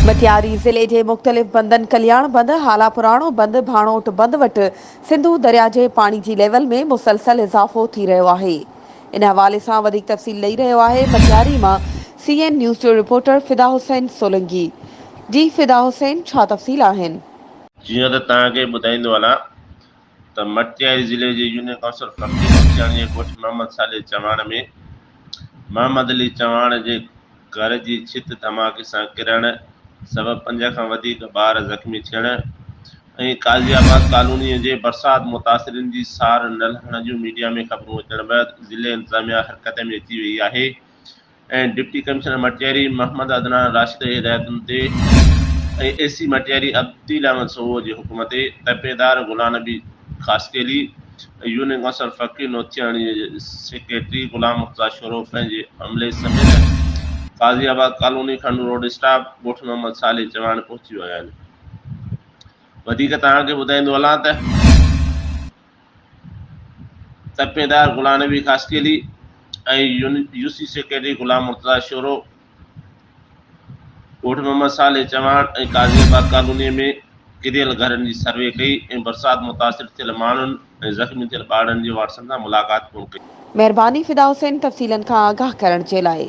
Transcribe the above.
مٽياري ضلعي جي مختلف بندن ڪلياڻ بند، هالا پراڻو بند، ڀاڻوٽ بند وٽ سنڌو درياء جي پاڻي جي ليول ۾ مسلسل اضافو ٿي رهيو آهي. ان حوالي سان وڌيڪ تفصيل ڏئي رهيو آهي مٽياري مان سي اين نيوز جو رپورٽر فدا حسين سولنگي. جي فدا حسين ڇا تفصيل آهن؟ جيئن ته توهان کي ٻڌائيندو هلان ته مٽياري ضلعي جي يونين ڪائونسل فقير مٽياڻي جي ڳوٺ محمد صالح چواڻ ۾ محمد علي چواڻ جي گهر جي ڇت ڌماڪي سان ڪرڻ سبب پنج کان وڌيڪ ٻار زخمي ٿيڻ ۽ قاضي آباد ڪالونيء جي برسات متاثرين جي سار نه لهڻ جون ميڊيا ۾ خبرون اچڻ بعد ضلعي انتظاميا حرڪت ۾ اچي وئي آهي ۽ ڊپٽي ڪمشنر مٽياري محمد عدنان راشد جي هدايتن تي ۽ اي سي مٽياري عديل احمد سوهو جي حڪم تي تپيدار غلام نبي خاصخيلي ۽ يونين ڪائونسل فقير نوٿياڻي جي سيڪريٽري غلام مرتضيٰ شورو پنهنجي عملي سميت قاضي آباد ڪالوني کنڊو روڊ اسٽاپ ڳوٺ محمد صالح چواڻ پهچي ويا آهن. وڌيڪ توهان کي ٻڌائيندو هلان ته تپيدار Ghulam Nabi Khaskheli ۽ U C secretary Ghulam Murtaza Shoro ڳوٺ محمد صالح چواڻ ۽ قاضي آباد ڪالوني ۾ ڪريل گهرن جي سروي ڪئي ۽ برسات متاثر ٿيل ماڻهن ۽ زخمي ٿيل ٻارڙن جي وارثن سان ملاقات پڻ ڪئي. مهرباني فدا حسين تفصيلن کان آگاهه ڪرڻ جي لاء.